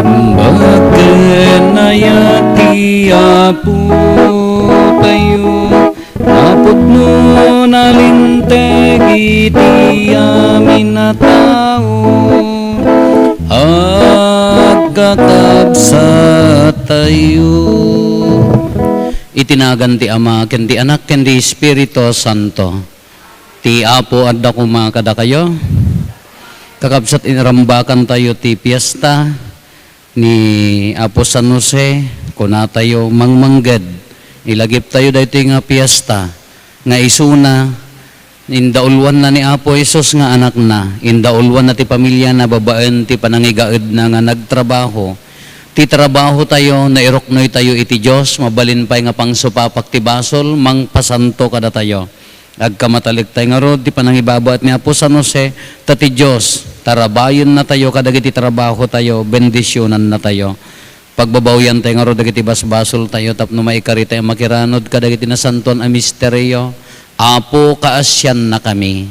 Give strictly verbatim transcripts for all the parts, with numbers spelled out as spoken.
Imbag ken ayat ti Apotayo, napudno nalinteg iti amin a tao, agkakabsattayo. Iti nagan ti Ama, ken ti Anak, ken ti Espiritu Santo. Ti Apo adda koma kadakayo. Kakabsat, inrambakantayo ti piesta ni Apo San Jose, kunatayo, mangmangged. Ilagiptayo daytoy nga piesta nga isuna, indauluanna ni Apo Jesus nga anakna, indauluanna ti pamiliana babaen ti panangigaedna nga nagtrabaho. Ti trabahotayo, nairuknoytayo iti Dios, mabalin pay nga pangsupapak ti basol, mangpasanto kadatayo. Agkamatalektayo ngarud ti panangibabaet ni Apo San Jose, ta ti Dios, tarabayennatayo kadagiti trabahotayo, bendisionannatayo. Pagbabawiantayo ngarud dagiti basbasoltayo tapno maikaritayo a makiranud kadagiti nasantoan a misterio. Apo, kaasiannakami.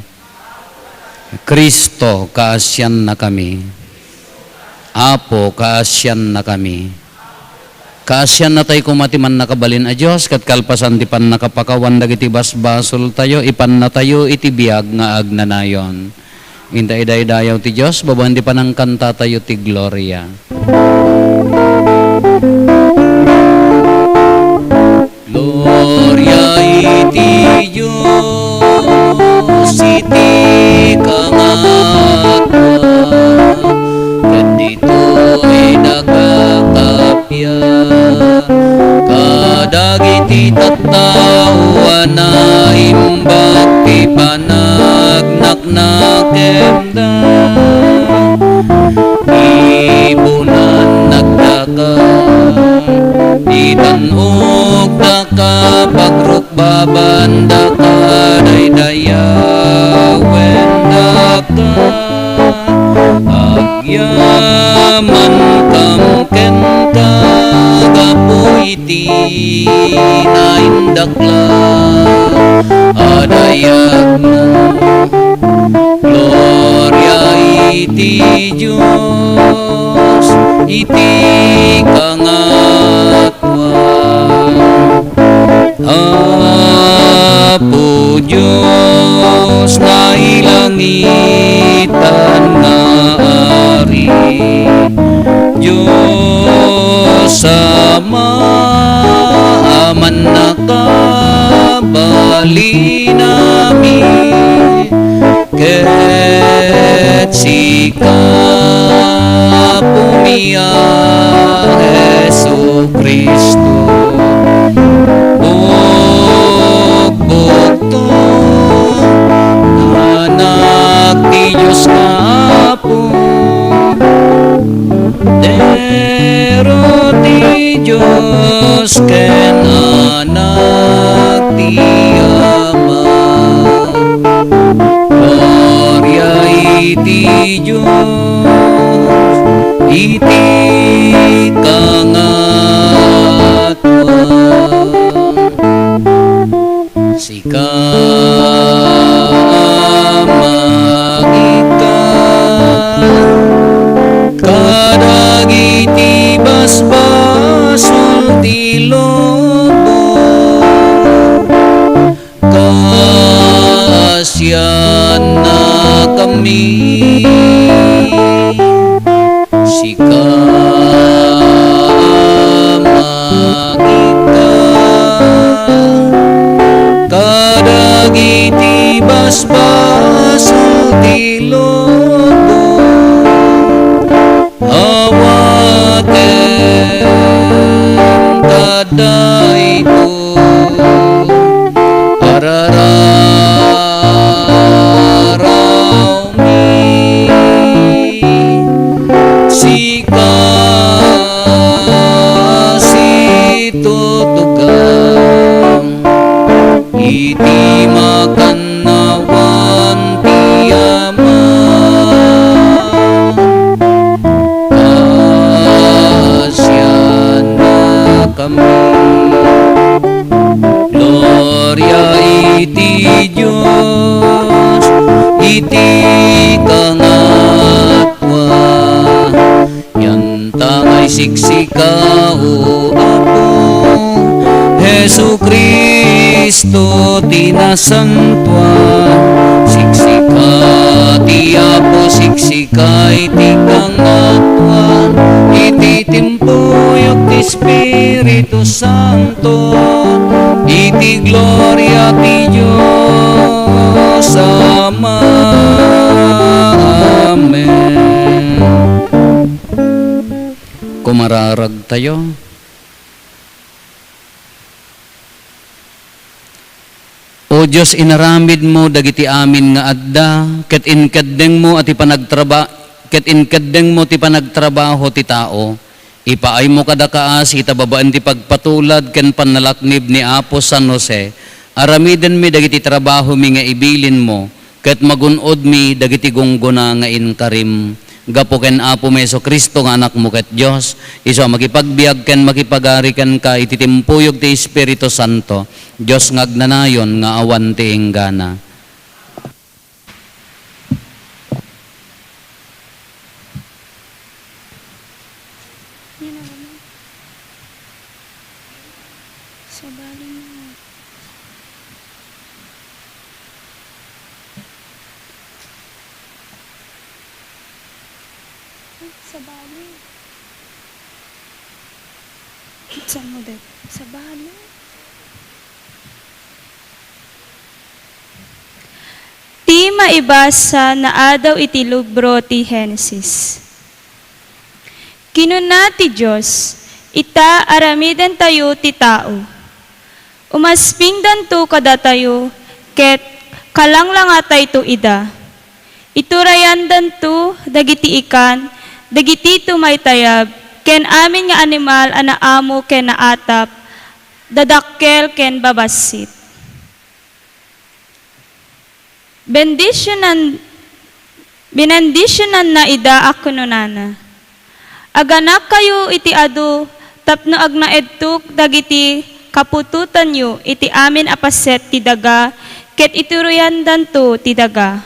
Cristo, kaasiannakami. Apo, kaasiannakami. Kaasiannatayo koma ti Mannakabalin a Dios, ket kalpasan ti pannakapakawan dagiti basbasoltayo, ipannatayo iti biag nga agnanayon. Inta idaydayaw ti Dios, babaen ti panangkantatayo ti gloria. Gloria iti Dios iti kangatwa, ket ditoy nagkakappia kadagiti tattao a naimbag ti panagnagnakna ken da. Ibunan nagdaka, itan-ok daka, pagrukbaban daka, daydayawen daka. Agyamankam kenka, gapu iti naindaklan a dayagmo. Gloria iti Dios iti kangatwa. Apo Dios, nailangitan nga Ari, Dios Ama a mannakabalin amin, ket sika, Apomi a Jesu-Cristo, bugbugto, Anak ti Dios nga Apo, Kordero ti Dios ken Anak ti Ama. Gloria iti Dios iti kangatwa. Sika a mangikkan kadagiti basbasol ti lubong, kaasiannakami. Sika a mangikkan kadagiti basbasol ti lubong, awatem daytoy, arararawmi, sika situtugang iti makannawan ti Ama. Pasiannakami. Gloria iti Dios iti kangatoan. Yantangay siksika, O Apo Jesu-Cristo, ti nasantoan. Siksika ti Apo, siksika iti kangatoan. Iti timpuyog ti Espiritu Santo, iti gloria ti Dios Ama. Amen. Kumararagtayo. O Dios, inaramidmo dagiti amin nga adda, ket inkeddengmo a ti panagtraba-, ket inkeddengmo ti panagtrabaho ti tao. Ipaaymo kadakaas ita babaen ti pagpatulad ken pannalaknib ni Apo San Jose. Aramidenmi dagiti trabahomi nga ibilinmo, ket magun-odmi dagiti gunggona nga inkarim. Gapu ken Apomi Jesu-Cristo nga Anakmo ket Dios, isu a makipagbiag ken makipagari kenka iti timpuyog ti Espiritu Santo, Dios nga agnanayon nga awan ti inggana. Sabali mo. Ay, sabali. Kitsa mo, Dad. Sabali. Ti maibasa naadaw iti libro ti Genesis. Kinuna ti Dios, "Ita, aramidentayo ti tao. Umaspingdanto kadatayo, ket kalanglangatayto ida. Iturayandanto dagiti ikan, dagiti tumaytayab, ken amin nga animal a naamo ken naatap, dadakkel ken babassit." Bendisionan-, binendisionanna ida a kinunana, "Aganakkayo iti adu tapno agnaedto dagiti kaputotanyo iti amin a paset ti daga, ket ituroyandanto ti daga.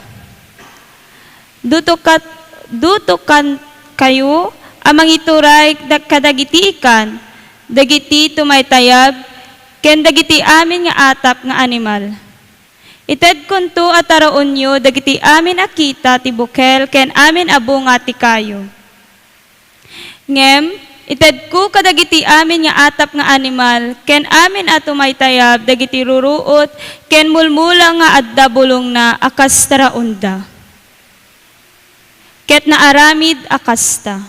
Dutokat-, dutokankayo a mangituray da-, kadagiti ikan, dagiti tumaytayab, ken dagiti amin nga atap nga animal." Itedkonto a taraonyo dagiti amin a kita ti bukel ken amin a bunga ti kayo. Ngem itedko kadagiti amin nga atap nga animal ken amin a tumaytayab dagiti ruruot ken mulmula nga adda bulongna a kas taraonda. Ket naaramid a kasta.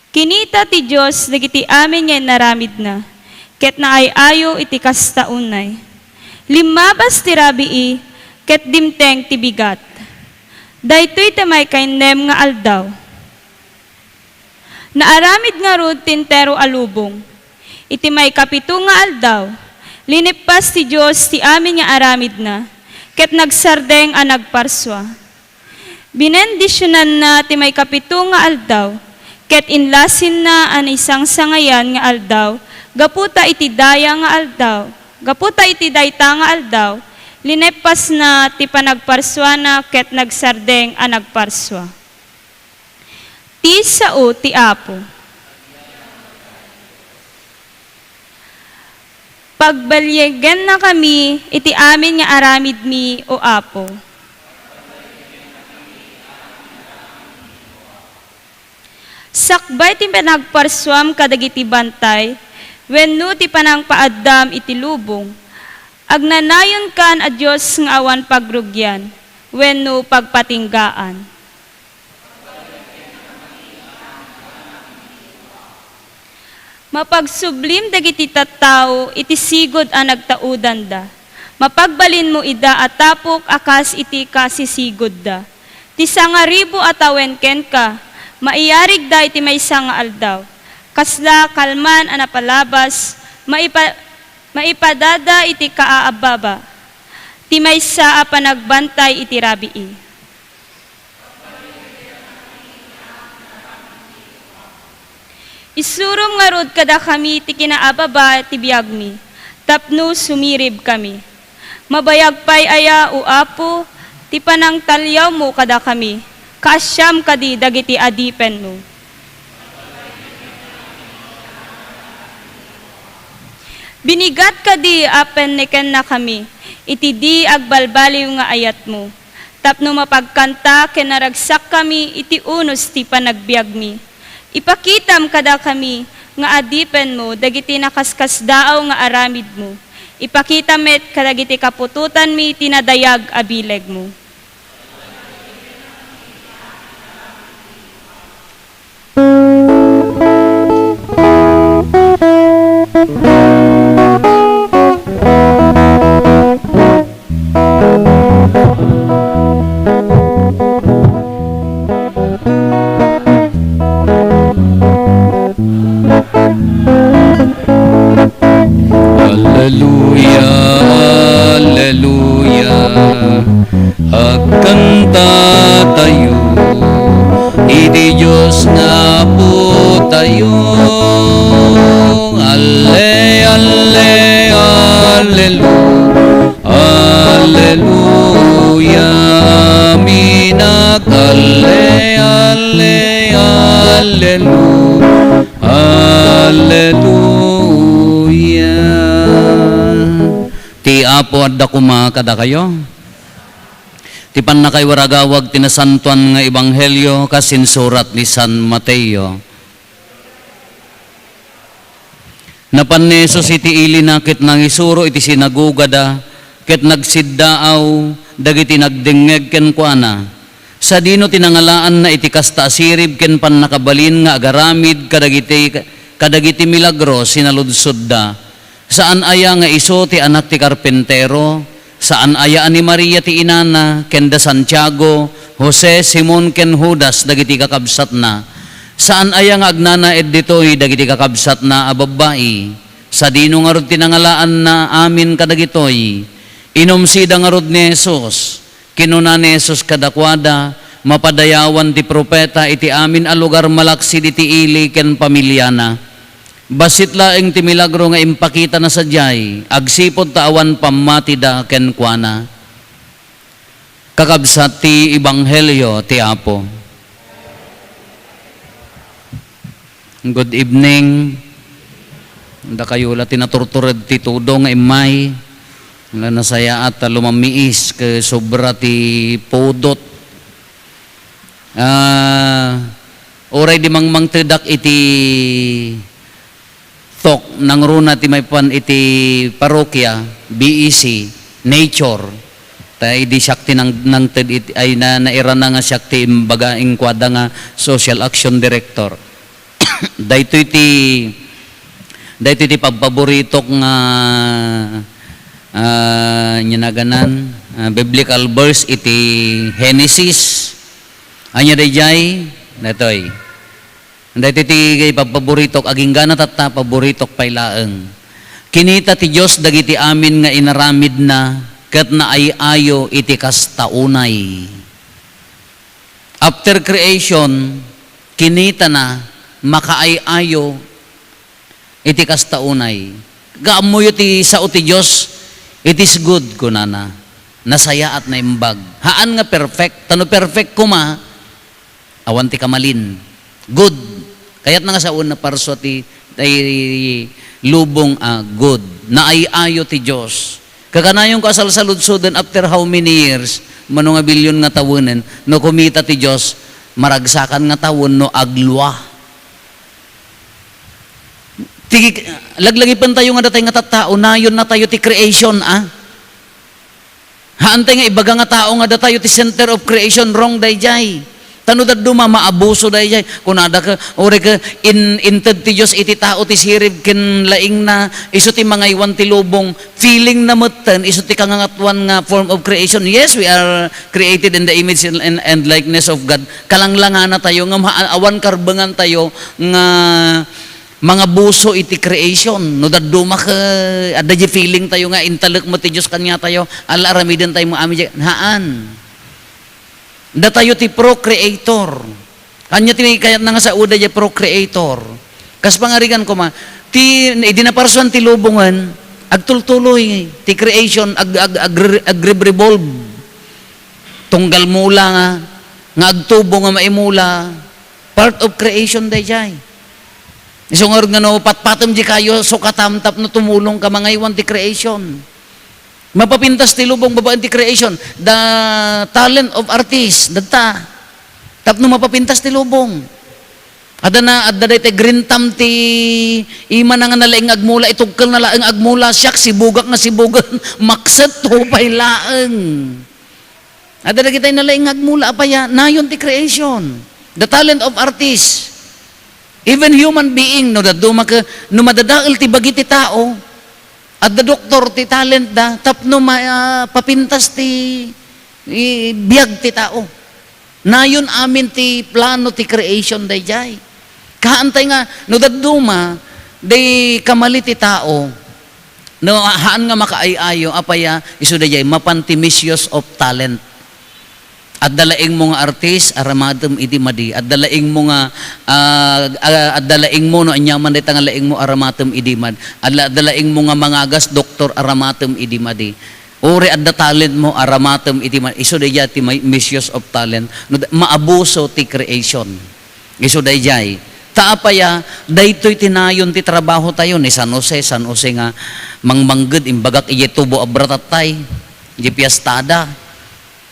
Kinita ti Dios dagiti amin nga inaramidna, ket naay-ayo iti kasta unay. Limmabas ti rabii, ket dimteng ti bigat. Daytoy ti maikaynem nga aldaw. Naaramid ngarud ti entero a lubong. Iti maikapito nga aldaw, linippas ti Dios ti amin nga aramidna, ket nagsardeng a nagparsua. Binendisionanna ti maikapito nga aldaw, ket inlasinna a naisangsangayan nga aldaw, gapu ta iti daya nga aldaw, gapu ta iti dayta nga aldaw, lineppasna ti panagparsuana ket nagsardeng a nagparsua. Ti sao ti Apo. Pagbalyegennakami iti amin nga aramidmi, O Apo. Sakbay ti panagparsuam kadagiti bantay wenno ti panangpaaddam iti lubong, agnanayonkan a Dios nga awan pagrugian wenno pagpatinggaan. Mapagsublim dagiti tattao iti sigud a nagtaudanda. Mapagbalinmo ida a tapok a kas iti kasisigudda. Ti sangaribu a tawen kenka, maiyarigda iti maysa nga aldaw. Kasla kalman a napalabas, maipa-, maipadada iti kaabbaba ti maysa a panagbantay iti rabii. Isurom ngarud kadakami ti kinaababa ti biagmi, tapno sumiribkami. Mabayag pay aya, O Apo, ti panangtalyawmo kadakami? Kaasiam kadi dagiti adipenmo? Binigat kadi a pennekennakami iti di agbalbaliw nga ayatmo, tapno mapagkanta ken naragsakkami iti unos ti panagbiagmi. Ipakitam kadakami nga adipenmo dagiti nakaskasdaaw nga aramidmo. Ipakitam met kadagiti kaputotanmi ti nadayag a bilegmo. Alleluia, alleluia. Agkantatayo iti Dios nga Apotayo. Alle, alle, alleluia. Alleluia, aminak. Alle, alle, allelu-, alleluia. Ti Apo adda koma kadakayo. Ti pannakaiwaragawag ti nasantoan nga ebanghelio kas insurat ni San Mateo. Napan ni Jesus iti ilina ket nangisuro iti sinagogada, ket nagsiddaaw dagiti nagdengngeg kenkuana. Sadino ti nangalaanna iti kasta a sirib ken pannakabalin nga agaramid kadagiti, kadagiti milagro sinaludsodda? Saan aya nga isu ti anak ti karpintero? Saan aya a ni Maria ti inana, ken da Santiago, Jose, Simon, ken Judas dagiti kakabsatna? Saan aya nga agnanaed ditoy dagiti kakabsatna a babbai? Sadino ngarud ti nangalaanna amin kadagitoy? Inumsida ngarud ni Jesus. Kinuna ni Jesus kadakuada, mapadayawan ti profeta iti amin a lugar malaksid iti ili ken pamiliana. Bassit laeng ti milagro nga impakitana sadiay, agsipud ta awan pammatida kenkuana. Kakabsat ti ebanghelio ti Apo. Good evening. Dakayo la ti naturtured ti tudo nga immay. La nasayaat ta lumamiis ket sobra ti pudot. Ah, uray di mangmangtedak iti talk, nangruna ti maipan iti parokia, B E C, nature. Ta idi siak ti nang-, nangted iti, ay na, nairana nga siak ti imbaga, inkuada nga social action director. Daytoy ti, daytoy ti pabpaboritok nga, ah, ania naganan, ah, biblical verse iti Genesis. Ania daydiay? Daytoy. Daytoy ti pabpaboritok, aginggana tatta, paboritok pay laeng. Kinita ti Dios dagiti amin nga inaramidna, ket naay-ayo iti kasta unay. After creation, kinitana, makaay-ayo iti kasta unay. Kaammoyo ti sao ti Dios, "It is good," kunana. Nasayaat, naimbag. Haan nga perfect. Ta no perfect koma, awan ti kamalin. Good. Kayatna nga sawen a parsua ti, ti lubong a good. Naay-ayo ti Dios. Kakanayonko a salsaludsoden after how many years, mano nga bilyon nga tawenen, no kumita ti Dios, maragsakan nga tawen no aglua. Ti, laglagipentayo nga datay nga tattao, nayonnatayo ti creation, a? Haantay nga ibaga nga tao nga datayo ti center of creation, wrong daydiay. Ta no dadduma, maabuso dayjay. Kunada ka, uri ka, in-, inted ti Dios iti tao ti sirib ken laingna, isu ti mangaywan ti lubong, feeling na metten, isu ti kangangatuan nga form of creation. Yes, we are created in the image and, and, and likeness of God. Kalanglangana tayo, ngem ha-, awan karbengan tayo nga mangabuso iti creation. No dadduma ka, adda di feeling tayo nga intalek met ti Dios kaniatayo, ala aramiden tayo mo amin di, haan. Datayo ti procreator. Ania ti kayatna nga sao dayjay procreator? Kas pangarigan koma, ti, idi naparsuan ti lubongen, agtultuloy ti creation, ag-, ag-, agre-, agre-revolve. Tunggal mula nga, nga agtubo nga maimula, part of creation dayjay. Isu ngarud nga no patpatem di kayo, sukatam tapno tumulong ka mangaywan ti creation. Mapapintas ti lubong babaen ti creation. The talent of artist, dadta. Tapno mapapintas ti lubong. Adda na, adda dayta grintam ti ima na nga nalaing agmula, itugkel na laeng agmula, siak, sibugak nga sibugen, makset, hupay laeng. Adda dagitay nalaing nga agmula, apaya, nayon ti creation. The talent of artist. Even human being, no, dadduma ka, no madadael ti bagi ti tao, adda doktor ti talent da, tapno ma-, ah, papintas ti, i-, biag ti tao. Nayon amin ti plano ti creation dayjay. Kaantay nga, no dadduma, di kamali ti tao, no, haan nga makaay-ayo, apaya, isu dayjay, mapan ti misuse of talent. Adda laingmo nga artist, aramatem idi madi. Adda laingmo nga, ah, ah, adda laingmo no aniaman dayta nga laingmo, aramatem idi madi. Adda, adda laingmo nga mangagas, doktor, aramatem idi madi. Uray adda talentmo, aramatem idi madi. Isu dayjay ti may, misuse of talent. No, da-, maabuso ti creation. Isu dayjay. Ta apaya, daytoy ti nayon ti trabaho tayo ni San Jose, San Jose nga mangmangged, imbagak idiay tubo a bratatay, idiay piestada.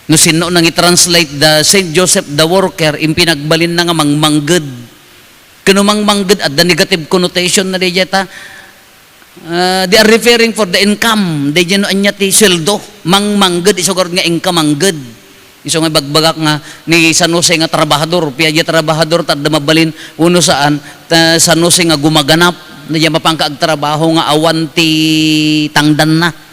No sinno nangitranslate da Saint Joseph the Worker, impinagbalinna nga mangmangged. Ken no mangmangged, adda negative connotation na dayjay ta, ah, they are referring for the income. Dayjay no ania ti sueldo. Mangmangged, isu garud nga inka mangged. Isu nga ibagbagak nga ni San Jose nga trabahador. Pia diay trabahador, ta adda mabalin, wenno saan, ta San Jose nga gumaganap. Dayjay mapanka agtrabaho nga awan ti tangdanna.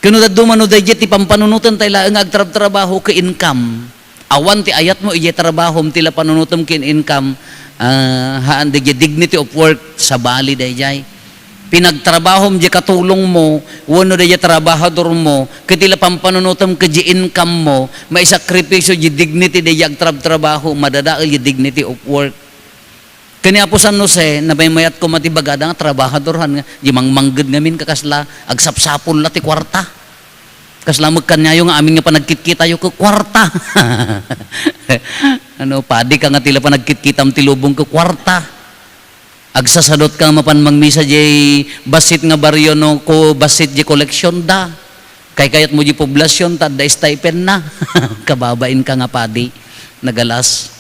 Ken no dadduma no dayjay ti pampanunoten tayo laeng nga agtrabtrabaho ken income. Awan ti ayatmo idiay trabahom ti la panunotem ken income, ah, haan dayjay dignity of work, sabali dayjay. Pinagtrabahom diay katulongmo, wenno dayjay trabahadormo, ket ti la pampanunotem ket diay income mo, maisakripisyo diay dignity dayjay agtrabtrabaho, madadael diay dignity of work. Ken ni Apo San Jose, namaymayat koma ti bagada nga trabahador han nga, di mangmangged ngamin kakasla, agsapsapul la ti kuarta. Kasla met kaniayo nga amin nga panagkitkitayo ket kuarta. Ano, padi ka nga ti la panagkitkitam ti lubong ket kuarta. Agsasadot ka mapan mangmisa diay bassit nga barrio no ko bassit diay koleksionda. Kaykayatmo diay poblasion ta adda stipend na. Kababain ka nga padi. Nagalas.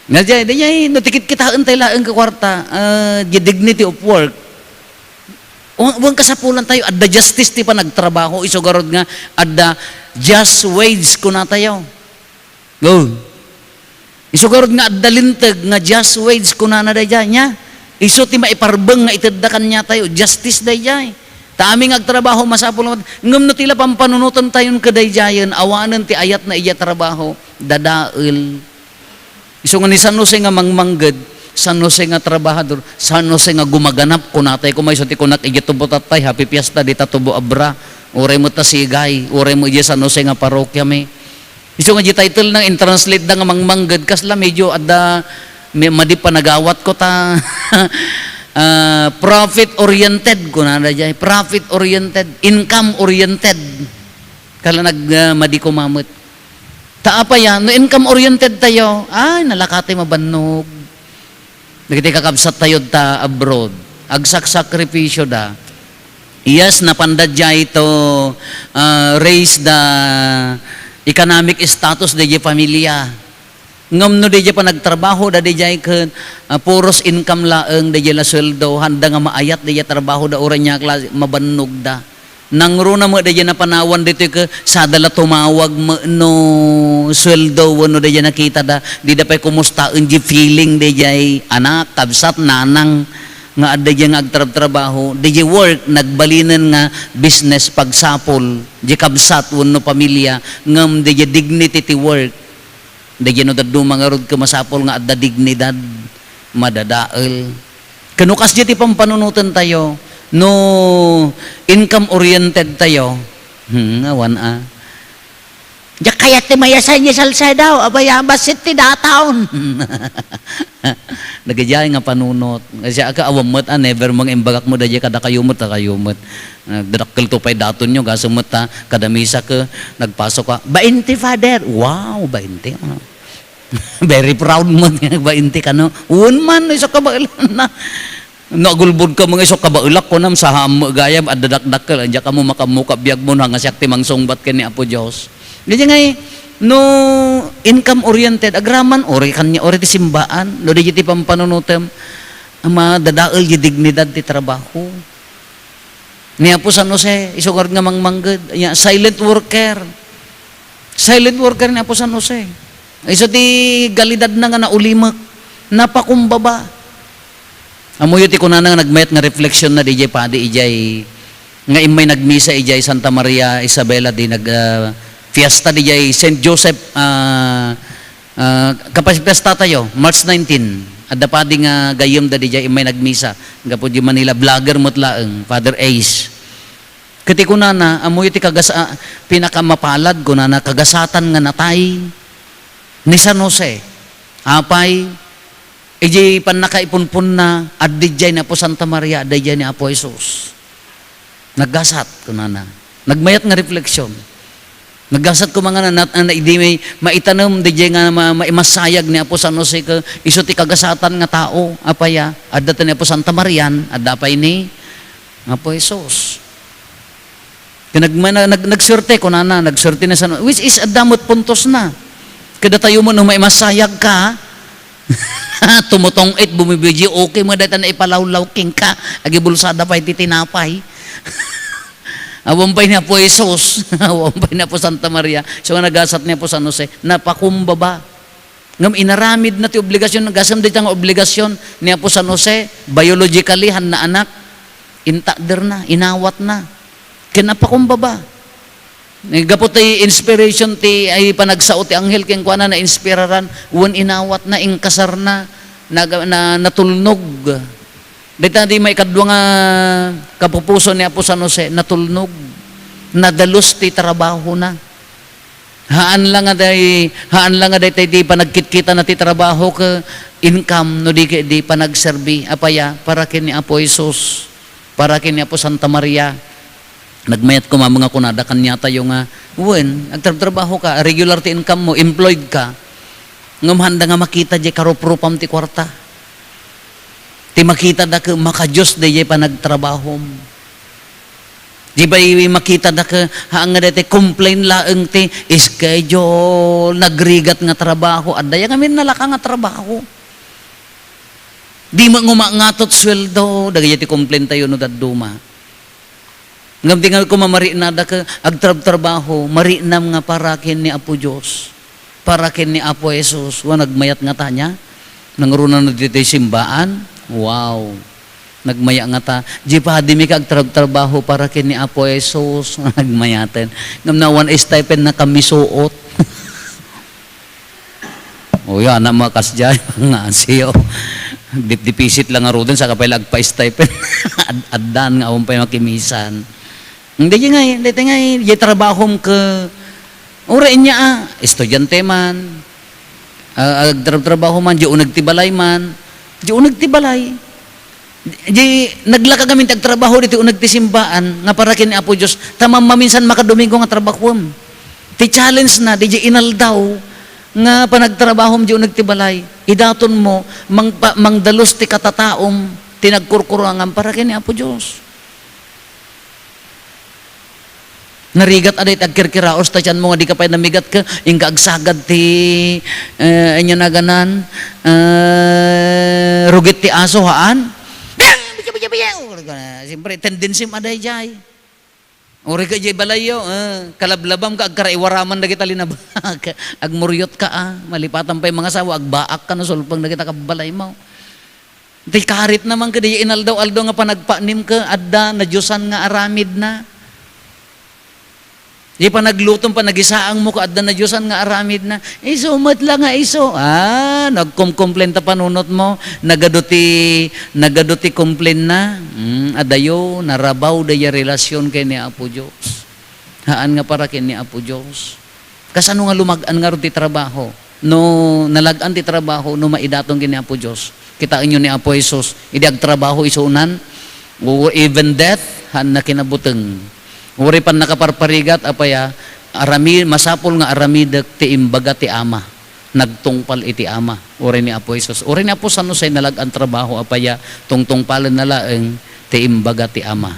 Nga diay, diay, no ti kitkitaentayo laeng ka kuarta, ah, the dignity of work. Wen, wen kasapulantayo, adda justice ti panagtrabaho, isu garud nga adda just wage kunatayo. Go. Isu garud nga adda linteg nga just wage kunana daydiay, nia? Isu ti maiparbeng nga itedda kaniatayo, justice daydiay. Ta amin nga agtrabaho, masapul nga, ngem no ti la pampanunoten tayon kadaydiayen, awanen ti ayatna idiay trabaho, dadael. Isu nga ni San Jose nga mangmangged, San Jose nga trabahador, San Jose nga gumaganap, kunatay koma isu ti kunak idiay tubo tatay, Happy Fiesta, dita tubo abra, uray met ta sigay, uray met idiay San Jose nga parokiami. Isu nga di title na, in-translate da nga mangmangged, kasla medyo adda, may, madi panagawat ko ta, ah, profit oriented, kunana diay, profit oriented, income oriented. Kasla nag, ah, madi koma met. Ta apay a, no income oriented tayo, ay, nalakatay mabannog. Dagiti kakabsat tayo ta abroad, agsaksakripisyo da. Yes, napanda diay to, ah, raise the economic status daydiay pamilya. Ngem no daydiay panagtrabaho da daydiay ket, ah, puros income laeng daydiay la sueldo, handa nga maayat daydiay trabaho da uray nia klase, mabannog da. Nangruna met daydiay napanawan ditoy ket sada la tumawag met no sueldo wenno daydiay nakitada, dida pay kumustaen diay feeling daydiay anak, kabsat, nanang nga adda diay nga agtrabtrabaho, daydiay work nagbalinen nga business, pagsapul, diay kabsat wenno pamilya, ngem daydiay dignity ti work. Daydiay no dadduma ngarud ket masapul nga adda dignidad, madadael. Ken no kasdiay ti pampanunoten tayo, no income oriented tayo, hmm, awan a. Diak kayat ti mayasan ni Salcedo, abay, a, bassit ti dataon. Dagiti nga panunot. Kasi aka, awan met, a, never mang imbagak mo, daydiay kadakayo met, dakayo met. Nagdadakkelto pay datonyo, gasem met ta, kada misa ket, nagpasok ka, "Bainte, Father." "Wow, bainte, ah." Very proud met nga bainte kano. Wen man, isu kabaelanna. No agulbod ka, mga isu kabaelak, kunam, sahaam met gayam, adda dakdakkel, diak kamo makaammo ka biagmo, no, nga siak ti mangsungbat ken ni Apo Dios. Daydiay ngay, no income oriented, agraman, ori kaniak, ori ti simbaan, no, daydiay ti pampanunotem, madadael diay dignidad ti trabaho. Ni Apo San Jose, isu ngarud nga mangmangged, ania, silent worker. Silent worker ni Apo San Jose. Isu ti kalidadna nga naulimek, napakumbaba. Ammoyo ti kunana nga nagmayat nga refleksionna diay padi idiay nga immay nagmisa idiay Santa Maria Isabela ti nag, ah, fiesta diay Saint Joseph, ah, Ah, kapas-, pestatayo, March nineteen. Adda padi nga gayyemda diay immay nagmisa. Gapu di Manila, vlogger met laeng, Father Ace. Ket ti kunana, ammoyo ti kagas-, ah, pinakamapalad, kunana, kagasatan nga natay ni San Jose. Apay, idiay pannakaipunponna, adda idiay ni Apo Santa Maria, adda idiay ni Apo Jesus. Naggasat, kunana. Nagmayat nga refleksyon. Naggasat koma nga na, na, na, idi may maitanem, diay nga ma-, maimasayag ni Apo San Jose ket isu ti kagasatan nga tao, apay a, adda ti ni Apo Santa Marian, adda pay ni Apo Jesus. Ket nag-, na-, nag-, nagsuerte, kunana, nagsuerte ni San Jose, which is, adda met puntosna. Kadatayo met no maimasayag ka, tumutong-it, bumibidyo, okay mo, dayta naipalawlaw kenka, agibulsada pay ti tinapay. Awan pay ni Apo Jesus, awan pay ni Apo Santa Maria. So, nga nagasat ni Apo San Jose, napakumbaba. Ngem inaramidna ti obligasyon, gasem dayta nga obligasyon ni Apo San Jose, biologically, hanna anak, intakderna, inawatna. Ken napakumbaba. Eh, gapu ti inspiration ti, ay, panagsao ti anghel kenkuana, nainspiraran, wen inawatna, inkasarna, naga-, na-, natulnog. Dayta di maikadua nga kapupuso ni Apo San Jose, natulnog. Nadalus ti trabahona. Haan la nga day-, haan la nga dayta di panagkitkitana ti trabaho ket income, no di ket di panagserbi. Apay a, para ken ni Apo Jesus, para ken ni Apo Santa Maria. Nagmayat koma nga kunada kaniatayo nga, wen, agtrabtrabaho ka, regular ti income mo, employed ka, ngem handa nga makita diay karuprupam ti kuarta. Ti makitada ket makadios daydiay panagtrabahom. Di bay makitada ket, haan nga dayta complain laeng ti schedule, nagrigat nga trabaho, adda ya ngamin nalaka nga trabaho. Di met nguma ngatot sueldo, dagiti complain tayo no dadduma. Ngem di nga koma marinada ket agtrabtrabaho, marinam nga para ken ni Apo Dios, para ken ni Apo Jesus. Wa, nagmayat ngata ania? Nangruna no ditoy simbaan? Wow! Nagmayat ngata. Di padi mi ket agtrabtrabaho para ken ni Apo Jesus. Nagmayaten. Ngem no awan stipend, nakamisuot. O, ya, na, makasdiay nga siyo. Dipdipisit lang ngaruden, saka pay la agpa-stipend. Ad-, addan nga awan pay makimisan. Hindi, di ngay, di, di ngay, di trabahom ke, ura inya, ah, estudiante man, ah, agtrabtrabaho man, di uneg ti balay man, di uneg ti balay. Di, naglaka ngamin ti agtrabaho ditoy uneg ti simbaan nga para ken ni Apo Dios, ta mammaminsan makadomingo nga trabahuem. Ti challenge na, di inaldaw nga panagtrabahom di uneg ti balay. Idaton mo, mangpa-, mangdalus ti katataom, ti nagkurkurangam para ken ni Apo Dios. Narigat a dayta agkirkiraos ta tianmo nga di ka pay namigat ket inka agsagad ti, eh, ania naganan, eh, rugit ti aso, haan? Siyempre, tendency mo a daydiay. Uray ka idiay balayyo, eh, kalablabam ka, agkaraiwaraman dagita linabak. Agmuryot ka, ah. Malipatan pay mangasawa, agbaak ka no sulpeng dagita kabbalaymo. Ti karit naman ka, di inaldaw-aldaw nga panagpanim ka, adda nadiosan nga aramid na. Di panaglutom, panagisaang mo ka, adda nadiosan nga aramid na. Isu met la nga isu. Ah, nagkumkomplain ta panunot mo. Nagadu ti, nagadu ti complain na. Hmm, adayo, narabaw daya relasyon ken ni Apo Dios. Haan nga para ken ni Apo Dios. Kasano nga lumag-an ngarud ti trabaho? No nalag-an ti trabaho, no maidaton ken ni Apo Dios. Kitaenyo ni Apo Jesus, idi agtrabaho isunan, o even death, haan na kinabuteng. Uray pannakaparparigat, apay a, arami-, masapul nga aramidek ti imbaga ti Ama. Nagtungpal iti Ama. Uray ni Apo Jesus. Uray ni Apo San Jose nalag-an trabaho, apay a, tungtungpalen na laeng ti imbaga ti Ama.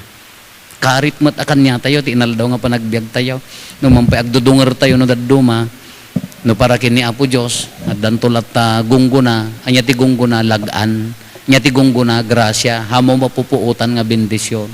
Karit met a kaniatayo ti inaldaw nga panagbiagtayo. No man pay agdudungertayo no dadduma, no para ken ni Apo Dios, addanto latta gunggona, ania ti gunggona, lag-an. Ania ti gunggona, grasia, haan mo mapupuotan nga bendision.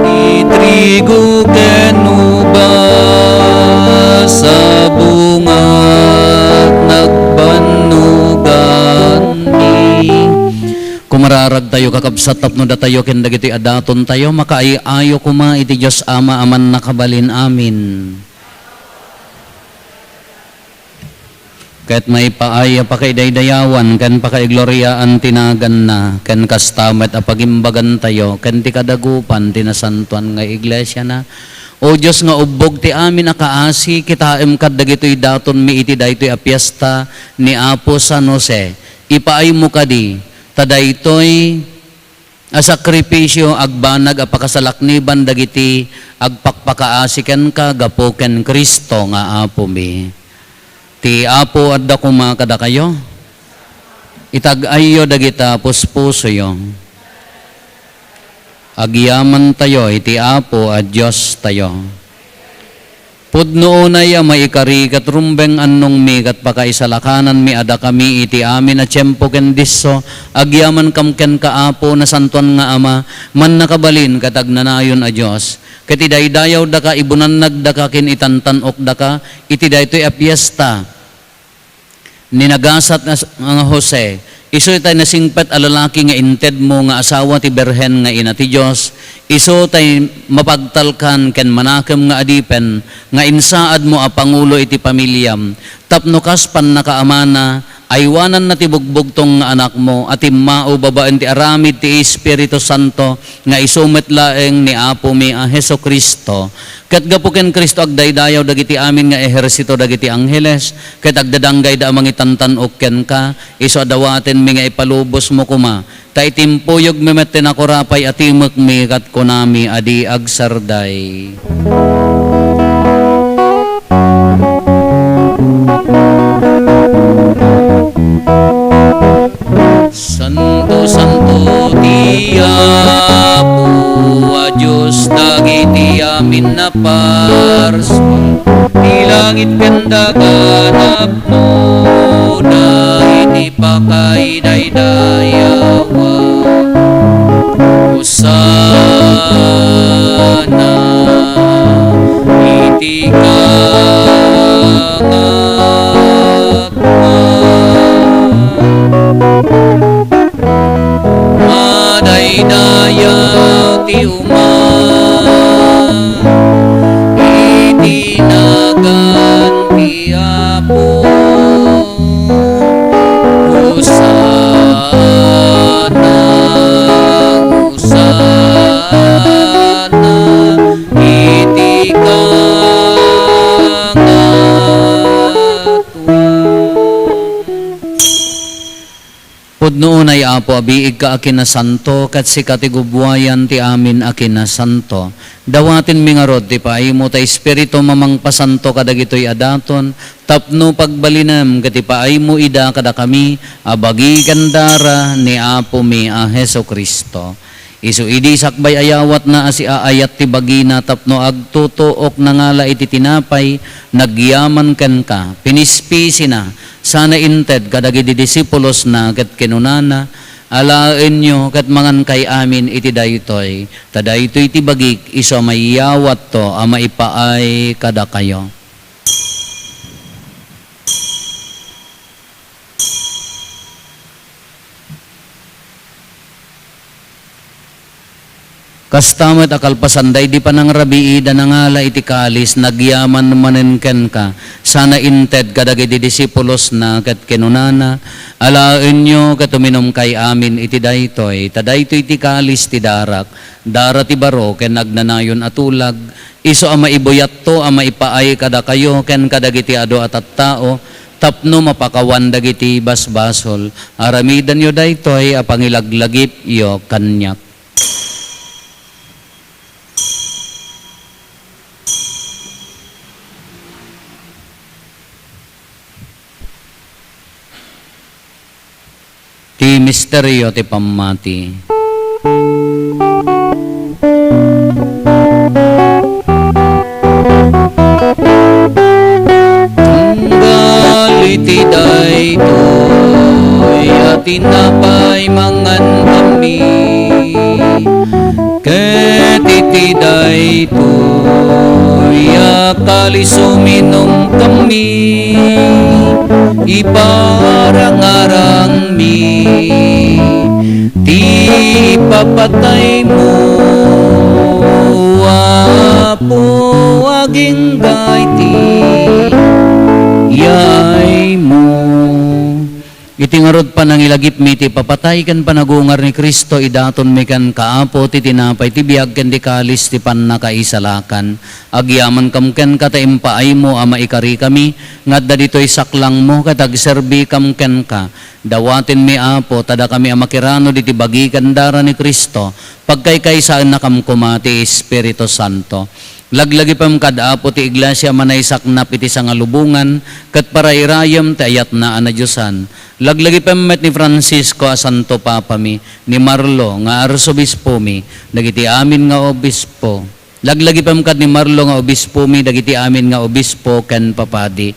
Ti trigo ken ubas a bunga nagbannuganmi. Kumararagtayo, kakabsat, tapno datayo ken dagiti adatontayo makaay-ayo koma iti Dios Ama a Mannakabalin. Amen. Ket maipaay a pakaidaydayawan ken pakaigloriaan ti naganna, ken kasta met a pagimbagantayo ken ti kadagupan ti nasantoan nga iglesiana. O Dios nga ubbog ti amin a kaasi, kitaem kad dagitoy datonmi iti daytoy a fiesta ni Apo San Jose. Ipaaymo kadi, ta daytoy a sakripisio agbanag a pakasalakniban dagiti agpakpakaasi kenka gapu ken Cristo nga Apomi. Ti Apo adda koma kadakayo. Itag-ayyo dagita puspusoyo. Agyamantayo iti Apo a Diostayo. Pudno unay a maikari ket rumbeng annongmi ket pakaisalakananmi a dakami iti amin a tiempo ken disso, agyamankam kenka, Apo, nasantoan nga Ama, mannakabalin ket agnanayon a Dios. Ket idaydayawdaka, ibunannagdaka ken itantan-okdaka iti daytoy a fiesta ni nagasat nga, nga Jose, isu tay nasingpet a lalaki nga intedmo nga asawa ti Birhen nga Ina ti Dios, isu tay mapagtalkan ken manakem nga adipen nga insaadmo a pangulo iti pamiliam, tapno kas pannakaamana, aywananna ti bugbugtong nga Anakmo a timmao babaen ti aramid ti Espiritu Santo nga isu met laeng ni Apomi a Jesu-Cristo. Ket gapu ken Cristo, agdaydayaw dagiti amin nga ehersito dagiti angheles, ket agdadanggayda a mangitantan-ok kenka, isu a dawatenmi nga ipalubosmo koma, ta itimpuyogmi met ti nakurapay a timekmi ket kunami a di agsarday. Santo, santo ti Apo a Dios dagiti amin a pars. Ti langit ken daga napnoda iti pakaidaydayawa. Hosanna iti kangakna. Madaydayaw ti uma iti nagan ti Apo. Hosanna, Hosanna iti kangakna. Pudno unay, Apo, a biigka a kinasanto, ket sika ti gubuayan ti amin a kinasanto. Dawatenmi ngarud ti paaymo ta Espiritum a mangpasanto kadagitoy a daton, tapno pagbalinem ket ipaaymo ida kadakami a bagi ken dara ni Apomi a Jesu-Cristo. Isu idi sakbay a yawatna a siaayat ti bagina tapno agtutuok, nangala iti tinapay, nagyaman kenka, pinispisina, sana inted kadagiti disipulosna ket kinunana, "Alaenyo ket mangankay amin iti daytoy, ta daytoy ti bagik isu a mayawatto a maipaay kadakayo." Kasta met a kalpasan daydi panangrabii, ida nangala iti kalis, nagyaman manen kenka, sana inted kadagiti disipulosna ket kinunana, "Alaenyo ket uminumkay amin iti daytoy, ta daytoy ti kalis ti darak, dara ti baro ken agnanayon a tulag, isu a maibuyatto a maipaay kadakayo ken kadagiti adu a tattao, tapno mapakawan dagiti basbasol. Aramidenyo daytoy a pangilaglagipyo kaniak." Ti misterio ti pammati. Tunggal iti daytoy a tinapay, mangankami, ket iti daytoy a kalis, uminumkami, iparangarangmi ti ipapataymo, Apo, agingga iti yaymo. Iti ngarud, panangilagipmi ti ipapatay ken panagungar ni Cristo, idatonmi kenka, Apo, ti tinapay ti biag ken ti kalis ti pannakaisalakan. Agyamankam kenka ta impaaymo a maikarikami nga adda ditoy saklangmo ket agserbikam kenka. Dawatenmi, Apo, ta dakami a makiranud iti bagi ken dara ni Cristo, pagkaykaysaennakam koma ti Espiritu Santo. Laglagipem kad, Apo, ti iglesia a manaysaknap iti sangalubongan ket parairayem ti ayatna a nadiosan. Laglagipem met ni Francisco a Santo Papami, ni Marlo nga Arsobispomi, dagiti amin nga obispo. Laglagipem kad ni Marlo nga Obispomi, dagiti amin nga obispo ken papadi.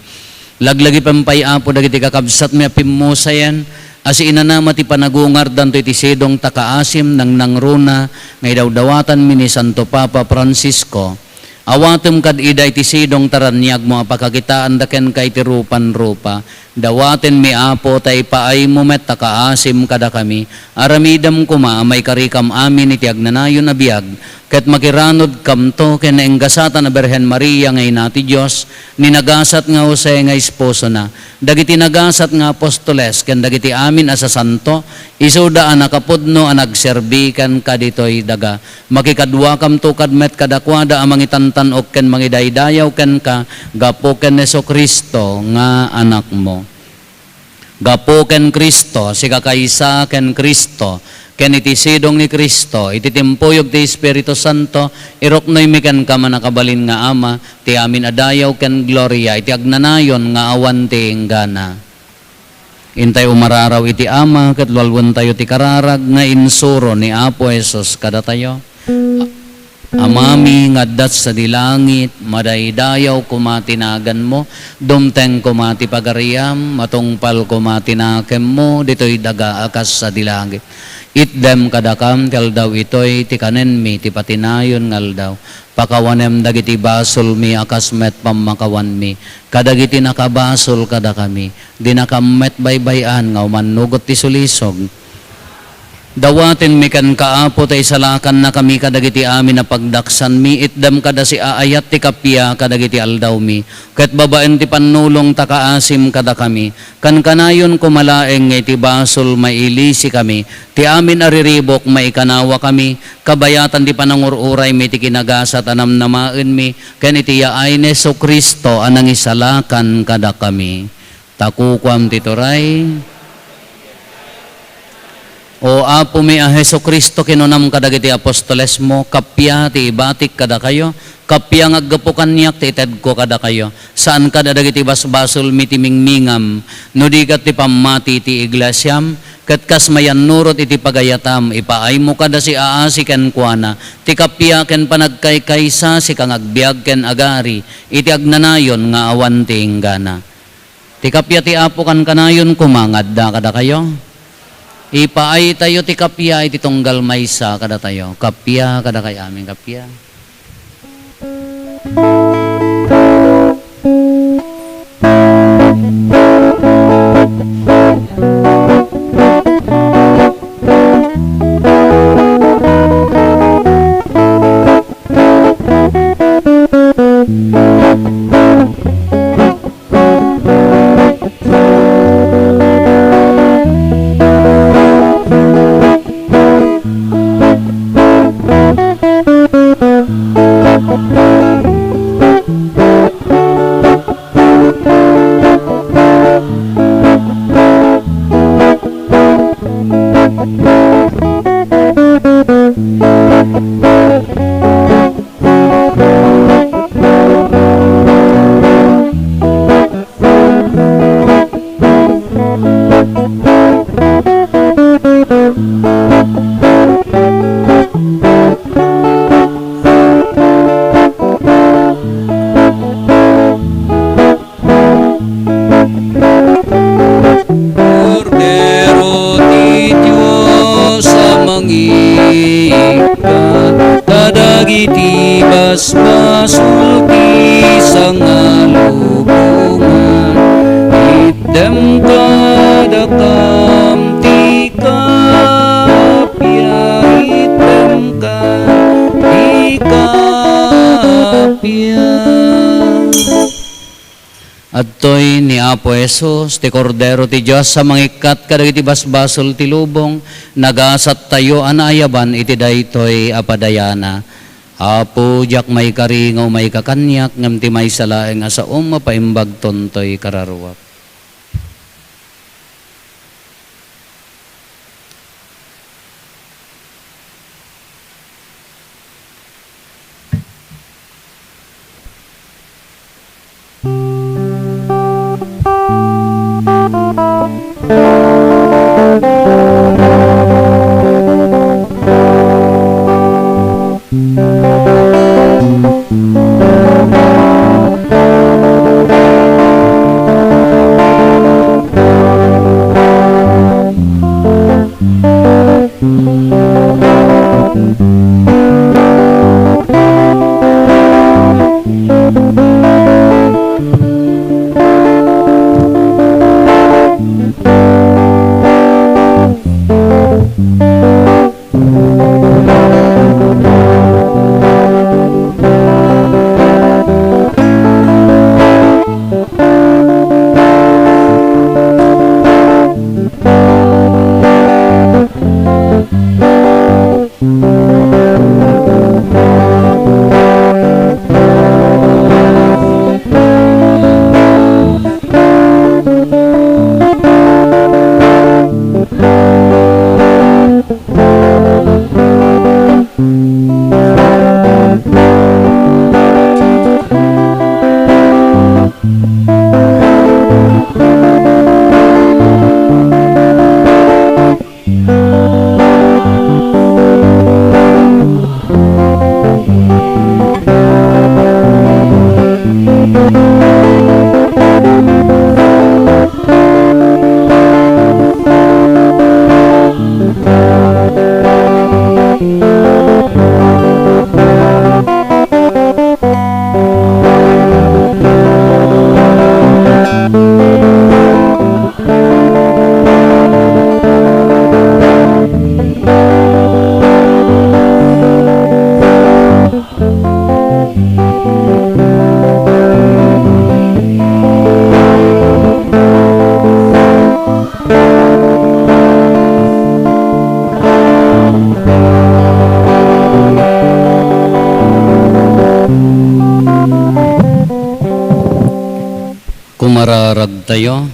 Laglagipem pay, Apo, dagiti kakabsatmi a pimmusayen a siinanama ti panagungardanto iti sidong ta kaasim nangnangruna nga idawdawatanmi ni Santo Papa Francisco. Awatem kad ida iti sidong ta raniagmo a pakakitaanda kenka iti rupan-rupa. Dawatenmi, Apo, ta ipaaymo met ta kaasim kadakami. Aramidem koma a maikarikam amin iti agnanayon a biag, ket makiranudkamto ken naenggasatan a Birhen Maria nga ina ti Dios, ni nagasat nga Jose nga esposona, dagiti nagasat nga apostoles, ken dagiti amin a sasanto, isuda a nakapudno a nagserbi kenka ditoy daga. Makikaduakamto kad met kadakuada a mangitantan-ok ken mangidaydayaw kenka gapu ken Jesu-Cristo nga Anakmo. Gapu ken Cristo, sikakaysa ken Cristo, ken iti sidong ni Cristo, iti timpuyog ti Espiritu Santo, iruknoymi kenka, mannakabalin nga Ama, ti amin a dayaw ken gloria iti agnanayon nga awan ti inggana. Intay umararaw iti Ama, ket lualwentayo ti kararag nga insuro ni Apo Jesus kadatayo. Amami nga adda sadi langit, madaydayaw koma ti naganmo, dumteng koma ti pagariam, matungpal koma ti nakemmo, ditoy daga a kas sadi langit. Itdem kadakam ti aldaw itoy ti kanenmi ti patinayon nga aldaw. Pakawanem dagiti basolmi a kas met pammakawanmi kadagiti nakabasol kadakami. Dinakam met baybay-an nga umannugot ti sulisog. Dawatenmi kenka, Apo, ta isalakannakami kadagiti amin a pagdaksanmi, itdem kada siaayat ti kappia kadagiti aldawmi, ket babaen ti pannulong ta kaasim kadakami. Kankanayon koma laeng nga iti basol mailisikami, ti amin a riribuk maikanawakami, kabayatan ti panangur-uraymi iti kinagasat a namnamaenmi, ken iti yaay ni Jesu-Cristo a nangisalakan kadakami. Ta kukuam ti turay. O Apomi a Jesu-Cristo, kinunam kadagiti apostolesmo, kappia ti ibatik kadakayo, kappia nga aggapu kaniak ti itedko kadakayo. Saan kada dagiti basbasolmi ti mingmingam, no di ket ti pammati ti iglesiam, ket kas mayannurot iti pagayatam, ipaaymo kada siaasi kenkuana, ti kappia ken panagkaykaysa, sika nga agbiag ken agari, iti agnanayon nga awan ti inggana. Ti kappia ti Apo kankanayon koma nga adda kadakayo. Ipaaytayo ti kappia iti tunggal maysa kadatayo. Kappia kadakayo amin, kappia. Kordero ti Dios a mangikkat kadagiti basbasol ti sangalubongan, itdem kadakam ti kappia, itdem ka ti kappia. Adtoy ni Apo Jesus, ti Kordero ti Dios a mangikkat kadagiti basbasol ti lubong, nagasattayo a naayaban iti daytoy a padayana. Apo, diak maikari nga umayka kaniak, ngem ti maysa laeng a saom a paimbagton toy kararuak. Kumararagtayo.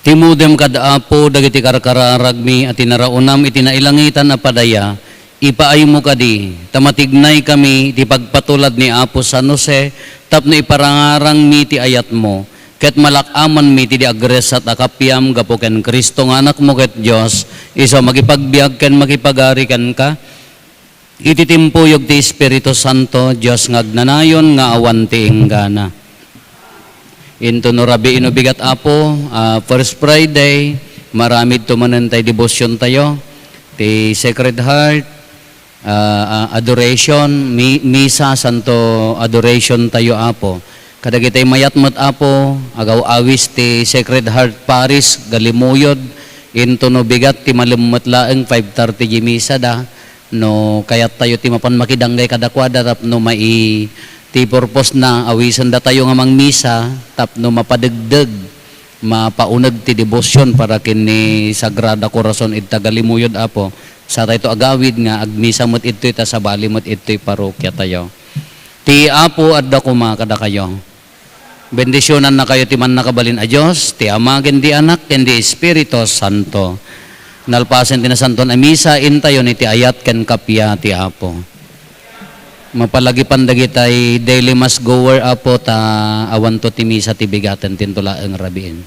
Timudem kad Apo dagiti karkararagmi a tinaraonam iti nailangitan a padaya, ipaaymo kadi, ta matignay kami iti pagpatulad ni Apo San Jose tapno iparangarangmi ti ayatmo, ket malak-amanmi ti di agresat a kapiam gapu ken Cristo nga Anakmo ket Dios, isu a makipagbiag ken makipagari kenka, iti timpuyog ti Espiritu Santo, Dios nga agnanayon nga awan ti inggana. Intono rabii no bigat, Apo, ah, first Friday, maaramidto manen tay debosyontayo, ti Sacred Heart, ah, ah, adoration, mi-, misa, santo adorationtayo, Apo. Kadagitay mayat met, Apo, agaw-awis ti Sacred Heart Parish, Galimuyod, intono bigat ti malemmet laeng five thirty ti misada, no kayattayo ti mapan makidanggay kadakuada tapno mai-, ti purposna, awisendatayo nga mangmisa tapno mapadegdeg, mapauneg ti debosion para ken ni Sagrada Corazon ita Galimuyod, Apo. Satayto agawid nga agmisa met idtoy ta sabali met idtoy parokiatayo. Ti Apo adda koma kadakayo. Bendisionannakayo ti Mannakabalin a Dios, ti Ama, ken ti Anak, ken ti Espiritu Santo. Nalpasen ti nasantoan a misa, intayon iti ayat ken kappia ti Apo. Mapalagipan dagitay daily mass goer, Apo, ta awanto ti misa ti bigaten ti intoen laeng rabiin.